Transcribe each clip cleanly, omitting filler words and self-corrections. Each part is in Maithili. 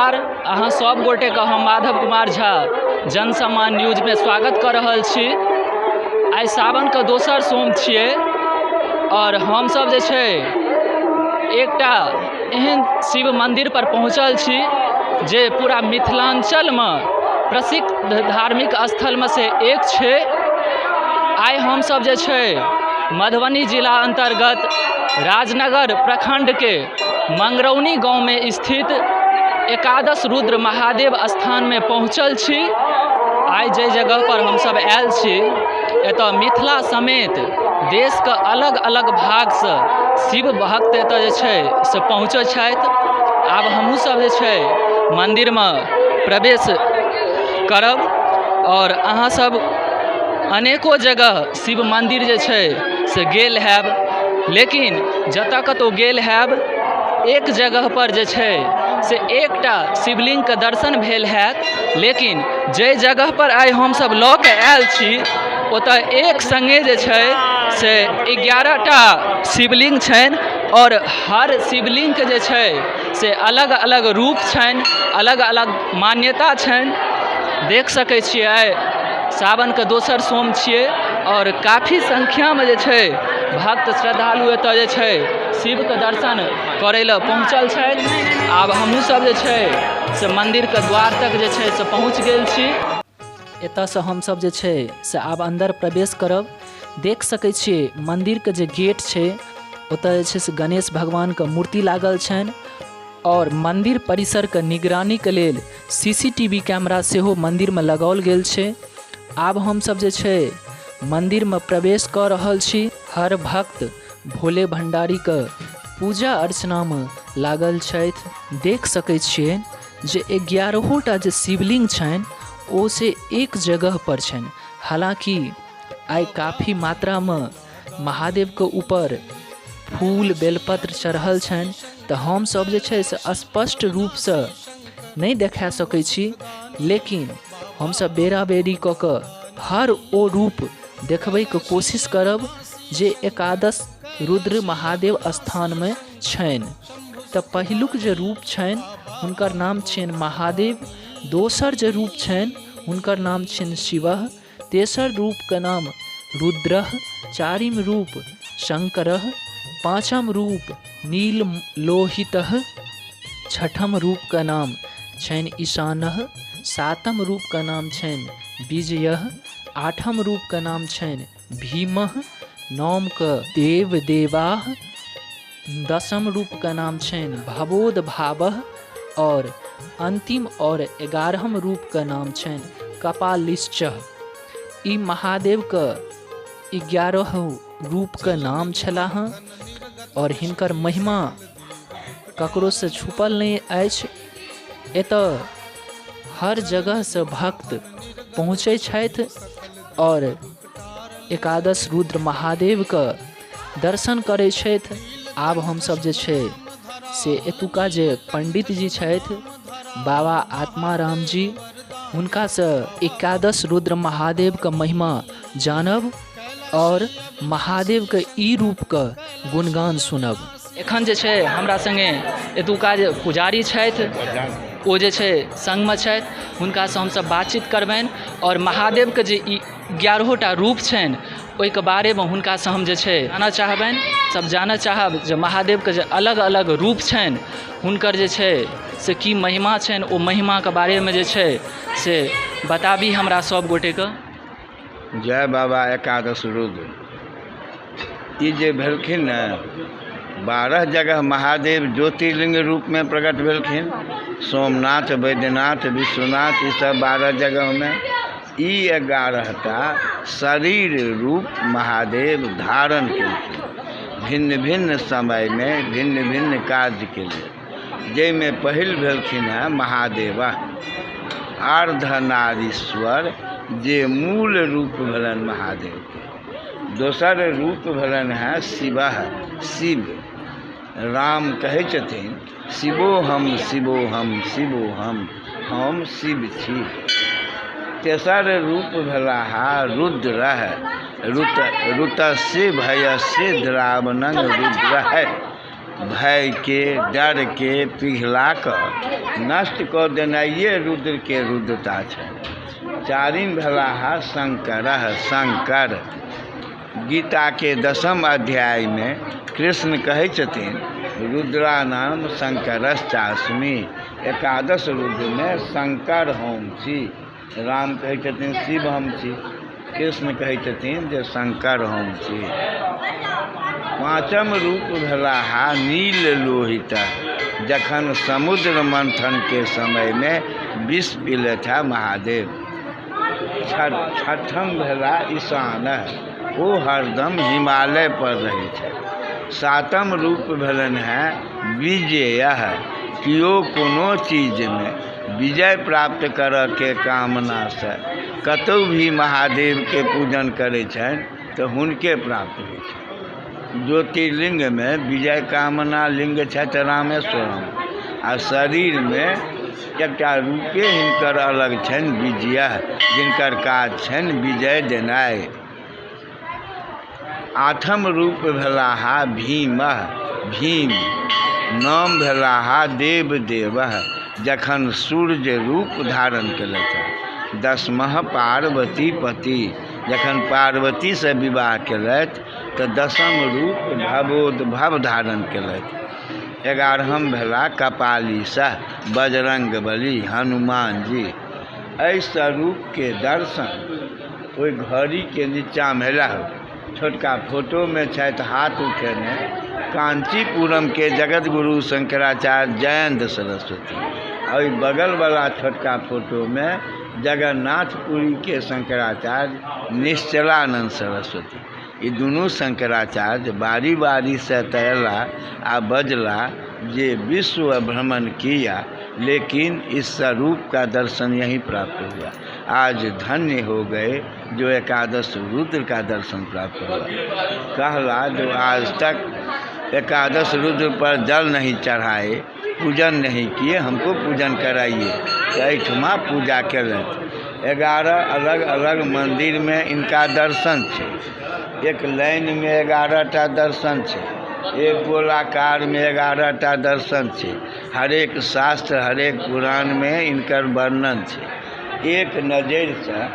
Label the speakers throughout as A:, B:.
A: नमस्कार, अहाँ सब गोटे के हम माधव कुमार झा जन सम्मान न्यूज में स्वागत कर रहल छी। आइ सावन के दोसर सोम छियै और हम सब जे छै एकटा एहन शिव मंदिर पर पहुँचल छी जे पूरा मिथिलांचल में प्रसिद्ध धार्मिक स्थल में से एक छै। आइ हम सब जे छै मधुबनी जिला अंतर्गत राजनगर प्रखंड के मंगरौनी गांव में स्थित एकादश रुद्र महादेव स्थान में पहुँचल छी। आइ जे जगह पर हम सब आयल छी एतऽ मिथिला समेत देश के अलग अलग भागसँ शिव भक्त एतऽ जे छै से पहुँचै छथि। आब हमहूँ सब जे छै मंदिरमे प्रवेश करब और अहाँ सब अनेको जगह शिव मंदिर जे छै से गेल हैब, लेकिन जतऽ कतहु गेल हैब एक जगह पर जे छै से एकटा शिवलिंगके दर्शन भेल हैत, लेकिन जाहि जगह पर आइ हमसब लऽ के आयल छी ओतऽ एक संगे जे छै से 11टा शिवलिंग छनि और हर शिवलिंगके जे छै से अलग अलग रूप छनि, अलग अलग मान्यता छनि। देख सकै छियै आइ सावनके दोसर सोम छियै और काफी संख्यामे जे छै भक्त श्रद्धालु एतऽ जे छै शिवके दर्शन करै लए पहुँचल छथि। आब हमहूँ सब जे छै से मन्दिरके द्वार तक जे छै से पहुँच गेल छी। एतऽसँ हमसब जे छै से आब अन्दर प्रवेश करब। देख सकै छियै मन्दिरके जे गेट छै ओतऽ जे छै से गणेश भगवानके मूर्ति लागल छनि और मन्दिर परिसरके निगरानीके लेल CCTV camera सेहो मन्दिरमे लगाओल गेल छै। आब हमसब जे छै मन्दिरमे प्रवेश कऽ रहल छी। हर भक्त भोले भण्डारीके पूजा अर्चनामे लागल छथि। देख सकै छियै जे 11टा जे शिवलिंग छनि ओ से एक जगह पर छनि। हालाँकि आइ काफी मात्रामे महादेवके ऊपर फूल बेलपत्र चढ़ल छनि तऽ हमसब जे छै से स्पष्ट रूपसँ नहि देखा सकै छी, लेकिन हमसब बेरा बेरी कऽ कऽ हर ओ रूप देखबैके कोशिश करब जे एकादश रुद्र महादेव स्थानमे छनि। तऽ पहिलुक जे रूप छनि हुनकर नाम छियनि महादेव, दोसर जे रूप छनि हुनकर नाम छियनि शिवः, तेसर रूपके नाम रुद्रः, चारिम रूप शंकरः, पाँचम रूप नील लोहितः, छठम रूपके नाम छनि ईशानः, सातम रूपके नाम छनि विजयः, आठम रूपके नाम छनि भीमः, नौमके देवदेवाः, दसम रूपके नाम छनि भवोद्भावः और अंतिम और 11म रूपके नाम छनि कपालिश्चः। ई महादेवके 11 रूपके नाम छलाह हँ और हिनकर महिमा ककरोसँ छुपल नहि अछि। एतऽ हर जगहसँ भक्त पहुँचै छथि और एकादश रुद्र महादेवके दर्शन करै छथि। आब हमसब जे छै से एतुका जे पंडित जी छथि बाबा आत्माराम जी, हुनकासँ एकादश रुद्र महादेवके महिमा जानब और महादेवके ई रूपके गुणगान सुनब। एखन जे छै हमरा संगे एतुका जे पुजारी छथि ओ जे छै संगमे छथि, हुनकासँ हमसब बातचीत करबनि और महादेवके जे ई 11टा रूप छनि ओहिके बारेमे हुनकासँ हम जे छै जानऽ चाहबनि। सब जानऽ चाहब जे महादेवके जे अलग अलग रूप छनि हुनकर जे छै से की महिमा छनि, ओ महिमाके बारेमे जे छै से बताबी हमरा सब गोटेके।
B: जय बाबा एकादश रुद्र। ई जे भेलखिन ने 12 जगह महादेव ज्योतिर्लिंग रूप में प्रकट भेलखिन, सोमनाथ, वैद्यनाथ, विश्वनाथ, ई सब 12 जगह में ई 11टा शरीर रूप महादेव धारण केलखिन भिन्न भिन्न समय में भिन्न भिन्न कार्य के लिए। जाहिमे पहिल भेलखिन हैं महादेव अर्धनारीश्वर, जे मूल रूप भेलनि महादेव के। दोसर रूप भेलनि हैं शिवः, शिव। राम कहै छथिन शिवो हम शिवो हम शिवो हम, हम शिव छी। तेसर रूप भेलाह रुद्रः, रुतस्य भयस्य द्रावणं रुद्रः, भयके डरके पिघला कऽ नष्ट कऽ देनाइए रुद्रके रुद्रता छै। चारिम भेलाह शंकर। शंकर गीताके 10म अध्यायमे कृष्ण कहै छथिन रुद्रानाम शंकरश्चास्मि। एकादश रुद्रमे शंकर हम छी। राम कहै छथिन शिव हम छी, कृष्ण कहै छथिन जे शंकर हम छी। पाँचम रूप भेलाह नील लोहित। जखन समुद्र मंथन के समय में विष पीलथि महादेव। छठम भेला ईशान, ओ हरदम हिमालय पर रहै छथि। सातम रूप भेलनि हैं विजय। केओ कोनो चीजमे विजय प्राप्त करऽ के कामनासँ कतहु भी महादेवके पूजन करै छनि तऽ हुनके प्राप्त होइ छनि। ज्योतिर्लिंगमे विजय कामना लिंग छथि रामेश्वरम, आ शरीरमे एकटा रूपे हिनकर अलग छनि विजय, जिनकर काज छनि विजय देनाइ। आठम रूप भेलाह भीम। भीम नाम भेलाह देवदेव, जखन सूर्य रूप धारण केलथि। दसमह पार्वती पति, जखन पार्वती से विवाह केलथि तऽ दसम रूप भवोद्भव धारण केलथि। 11म भेला कपालीसह बजरंग बली हनुमान जी। एहि स्वरूपके दर्शन ओहि घड़ीके नीचाँमे भेला। छोटका फोटोमे छथि हाथ उठेने कांचीपुरम के जगतगुरु शंकराचार्य जयंत सरस्वती। एहि बगलवला छोटका फोटोमे जगन्नाथपुरी के शंकराचार्य निश्चलानंद सरस्वती। ई दुनू शंकराचार्य बारी बारी से तैला आ बजला जे विश्व भ्रमण किया, लेकिन इस स्वरूप का दर्शन यहीं प्राप्त हुआ। आज धन्य हो गए जो एकादश रुद्र का दर्शन प्राप्त हुआ। कहला जो आज तक एकादश रुद्र पर जल नहीं चढ़ाए, पूजन नहीं किए, हमको पूजन कराइए, तो एहिठमा पूजा केलथि। 11 अलग अलग मंदिर में इनका दर्शन छै। एक लाइन में 11टा दर्शन छै, एक गोलाकार में 11टा दर्शन छै। हरेक शास्त्र हरेक पुराण में इनकर वर्णन छै। एक नजर से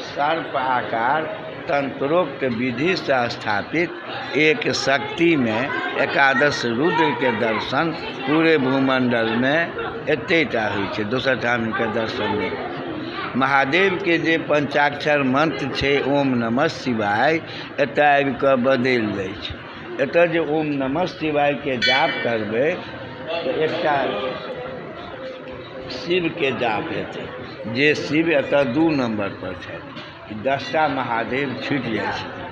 B: सर्प आकार तंत्रोक्त विधि से स्थापित एक शक्ति में एकादश रुद्र के दर्शन पूरे भूमंडल में एतेटा होइ छै, दोसर ठाम इनकर दर्शन नहीं। महादेव के जे पंचाक्षर मंत्र छै ओम नमः शिवाय, एतऽ आबि कऽ बदलि दै छै। एतऽ जे ओम नमः शिवाय के जाप करबै तऽ एकटा शिव के जाप हेतै, जे शिव एतऽ 2 नंबर पर छथि। 10टा महादेव छुटि जाइ छथिन,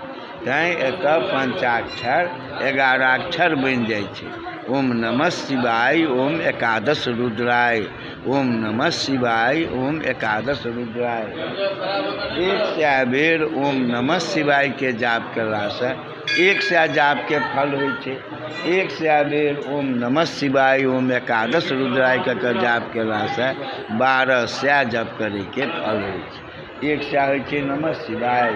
B: तैँ एतऽ पंचाक्षर 11 अक्षर बनि जाइ छै। ओम नमः शिवाय ओम एकादश रुद्राय, ओम नमः शिवाय ओम एकादश रुद्राय। 100 बेर ओम नमः शिवाय के जाप कयलासँ 100 जाप के फल होइ छै। 100 बेर ओम नमः शिवाय ओम एकादश रुद्राय के जाप कयलासँ 1200 जप करैके फल होइ छै। 100 होइ छै नमः शिवाय,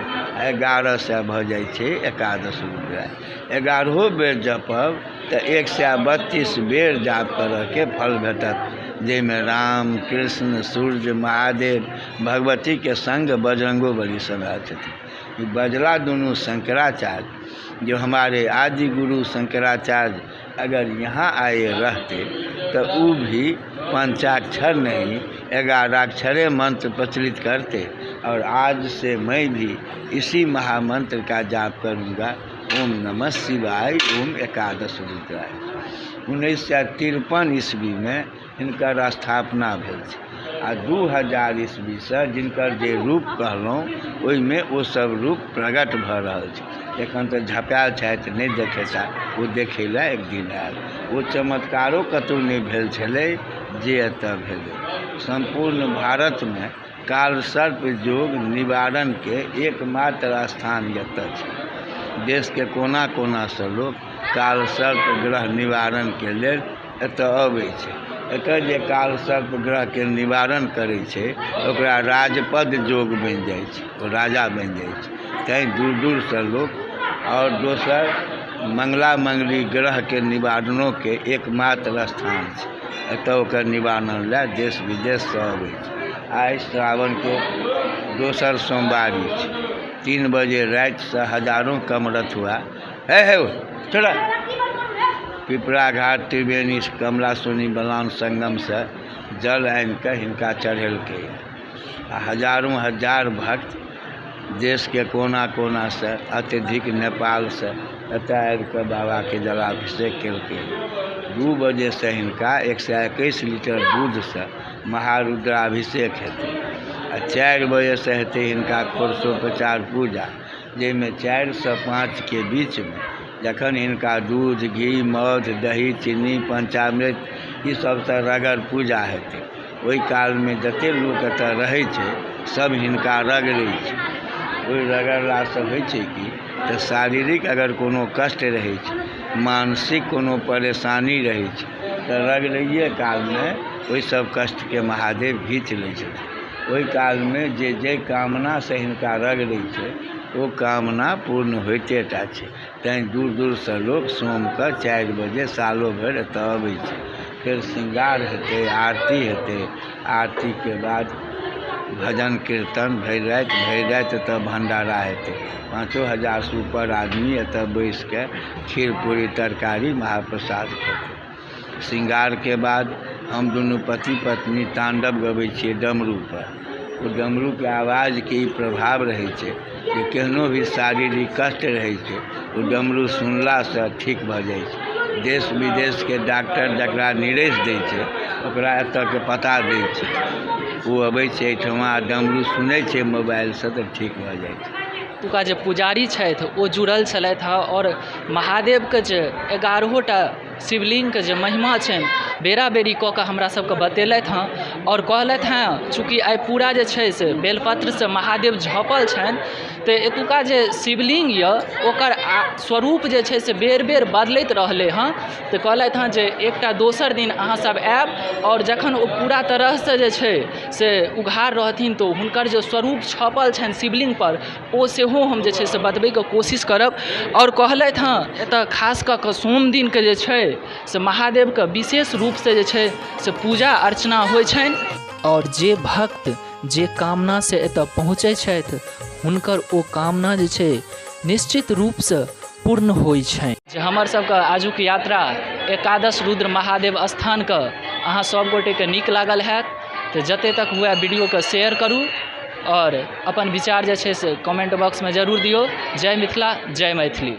B: 1100 भऽ जाइ छै एकादश रुद्राय। 11 बेर जपब तऽ 132 बेर जाप करऽके फल भेटत, जाहिमे राम कृष्ण सूर्य महादेव भगवती के संग बजरंगो बली सब आयल छथिन। ई बजला दुनू शंकराचार्य, जो हमारे आदि गुरु शंकराचार्य अगर यहाँ आए रहते तो वो भी पंचाक्षर नहीं 11 अक्षरे मंत्र प्रचलित करते। और आज से मैं भी इसी महामंत्र का जाप करूँगा, ओम नमः शिवाय ओम एकादश रुद्राय। 1953 ईस्वी में हिनकर स्थापना भेल छै आ 2000 ईस्वीसँ जिनकर जे रूप कहलहुँ ओहिमे ओ सब रूप प्रकट भऽ रहल छै। एखन तऽ झपायल छथि, नहि देखेता, ओ देखै लए एक दिन आयल। ओ चमत्कारो कतहु नहि भेल छलै जे एतऽ भेलै। सम्पूर्ण भारतमे कालसर्प योग निवारणके एकमात्र स्थान एतऽ छै। देशके कोना कोनासँ लोक कालसर्प ग्रह निवारणके लेल एतऽ अबै छै। एतऽ जे कालसर्प ग्रहके निवारण करै छै ओकरा राजपद योग बनि जाइ छै, ओ राजा बनि जाइ छै। तैँ दूर दूरसँ लोक। और दोसर मंगला मंगली ग्रहके निवारणोके एकमात्र स्थान छै। एतऽ ओकर निवारण लए देश विदेशसँ अबै छै। आइ श्रावणके दोसर सोमवारी छै। 3 बजे रातिसँ हजारों कमरथुआ हे हे छोड़ा पिपराघाट त्रिवेणी कमला सोनी बलान संगमसँ जल आनिकऽ हिनका चढ़ेलकै। आ हजारों हजार भक्त देशके कोना कोनासँ, अत्यधिक नेपालसँ एतऽ आबिकऽ बाबाके जलाभिषेक केलकै। 2 बजेसँ हिनका 121 लीटर दूधसँ महारुद्राभिषेक हेतै। आ 4 बजेसँ हेतै हिनका खोरसोपचार पूजा, जाहिमे 4 से 5 के बीचमे जखन हिनका दूध घी मध दही चीनी पंचामृत ई सबसँ रगड़ पूजा हेतै। ओहि कालमे जते लोक एतऽ रहै छै सब हिनका रगड़ै छै। ओहि रगड़लासँ होइ छै कि तऽ शारीरिक अगर कोनो कष्ट रहै छै, मानसिक कोनो परेशानी रहै छै, तऽ रगड़ैए कालमे ओहि सब कष्टके महादेव घीच लै छथिन। ओहि कालमे जे जे कामनासँ हिनका रगड़ै छै ओ कामना पूर्ण होइते टा छै। तैँ दूर दूरसँ लोक सोमके 4 बजे सालो भरि एतऽ अबै छै। फेर श्रृंगार हेतै, आरती हेतै, आरतीके बाद भजन कीर्तन भरि राति एतऽ भण्डारा हेतै। 5,000 से ऊपर आदमी एतऽ बैसिके खीर पूरी तरकारी महाप्रसाद खेतै। श्रृंगारके बाद हम दुनू पति पत्नी तांडव गबै छियै डमरू पर। ओ डमरूके आवाजके ई प्रभाव रहै छै जे केहनो भी शारीरिक कष्ट रहै छै ओ डमरू सुनलासँ ठीक भऽ जाइ छै। देश विदेशके डॉक्टर जकरा निरसि दै छै ओकरा एतऽके पता दै छै। ओ अबै छै एहिठमा, डमरू सुनै छै मोबाइलसँ तऽ ठीक भऽ जाइ छै।
A: एतुका जे पुजारी छथि ओ जुड़ल छलथि हँ और महादेवके जे 11 शिवलिंगके जे महिमा छनि बेरा बेरी कऽ कऽ हमरा सबके बतेलथि हँ और कहलथि हँ चूँकि आइ पूरा जे छै से बेलपत्रसँ महादेव झँपल छनि तऽ एतुका जे शिवलिंग यऽ ओकर स्वरूप जे छै से बेर बेर बदलैत रहलै हँ। तऽ कहलथि हँ जे एकटा दोसर दिन अहाँ सब आयब और जखन ओ पूरा तरहसँ जे छै से उघार रहथिन तऽ हुनकर जे स्वरूप छपल छनि शिवलिंग पर ओ सेहो हम जे छै से बतबैके कोशिश करब। और कहलथि हँ एतऽ खास कऽ कऽ सोम दिनके जे छै से महादेवके विशेष रूपसँ जे छै से पूजा अर्चना होइ छनि और जे भक्त जे कामनासँ एतऽ पहुँचै छथि हुनकर ओ कामना जे छै निश्चित रूपसँ पूर्ण होइ छनि। जे हमर सबके आजुक यात्रा एकादश रुद्र महादेव स्थानके अहाँ सब गोटेके नीक लागल हैत तऽ जते तक हुए वीडियोके शेयर करू और अपन विचार जे छै से कमेंट बॉक्समे जरूर दियौ। जय मिथिला, जय मैथिली।